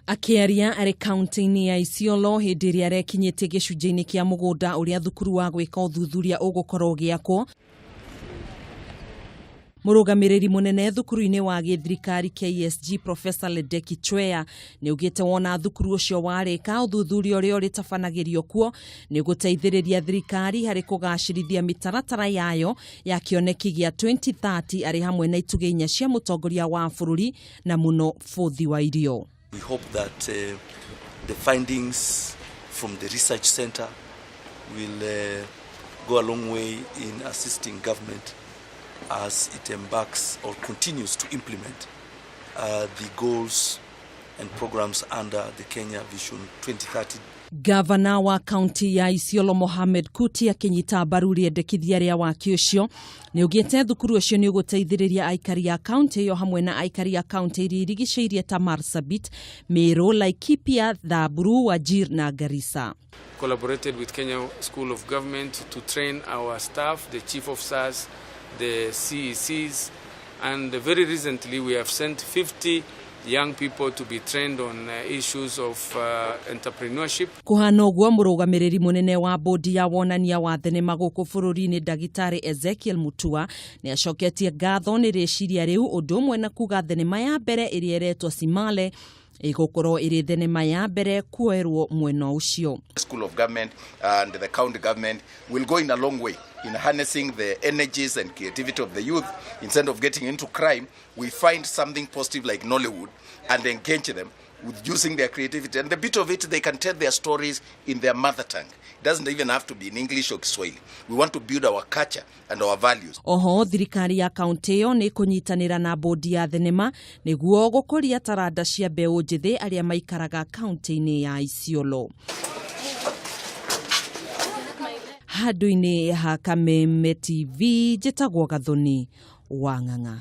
Akĩaria arĩ kaunti-inĩ ya Isiolo hĩndĩ ĩrĩa arekinyĩtie gĩcunjĩ-inĩ kĩa mũgũnda ũrĩa thukuru wa gwĩka ũthuthuria ũgũkorwo ũgĩakwo, mũrũgamĩrĩri mũnene thukuru-inĩ wa gĩthirikari KSG Professor Ledeki Chweya nĩ augĩte wona thukuru ũcio warĩka ũthuthuria ũrĩa ũrĩtabanagĩrio kuo nĩ ũgũteithĩrĩria thirikari harĩ kũgacĩrithia mĩtaratara yayo ya kĩoneki gĩa 2030 arĩ hamwe na itugĩ inya cia mũtongoria wa bũrũri na mũno bũthi wa irio. We hope that the findings from the research center will go a long way in assisting government as it embarks or continues to implement the goals and programs under the Kenya Vision 2030. Gavana wa kaunti ya Isiolo Mohamed Kuti akĩnyita mbaru rĩendekithia rĩa waki ũcio nĩ ugĩte thukuru ũcio nĩ ũgũteithĩrĩria aikari a kaunti ĩyo hamwe na aikari a kaunti iria irigicĩirie ta Marsabit, Meru, Laikipia, Samburu, Wajir na Garissa. Collaborated with Kenya School of Government to train our staff, the chief officers, the CECs, and very recently we have sent 50 young people to be trained on issues of entrepreneurship. Kũhana ũguo, mũrũgamĩrĩri mũnene wa bodi ya wonania wa thenema gũkũ bũrũri-inĩ ndagĩtarĩ Ezekiel Mutua nĩ acoketie ngatho nĩ rĩciria rĩu, ũndũ ũmwe na kuga thenema ya mbere ĩrĩa ĩretwo Simale ĩgũkorwo ĩrĩ thenema ya mbere kuoerwo mwena ũcio. School of Government and the county government will go in a long way in harnessing the energies and creativity of the youth. Instead of getting into crime, we find something positive like Nollywood and engage them with using their creativity. And the bit of it, they can tell their stories in their mother tongue. It doesn't even have to be in English or Kiswahili. We want to build our culture and our values. Oho thirikari ya kaunti ĩyo nĩ ĩkũnyitanĩra na bodi ya thenema nĩguo gũkũria taranda cia mbeũ njĩthĩ arĩa maikaraga kaunti-inĩ ya Isiolo. Handũ-inĩ ha Kameme TV, njĩtagwo Gathoni wa Ng'ang'a.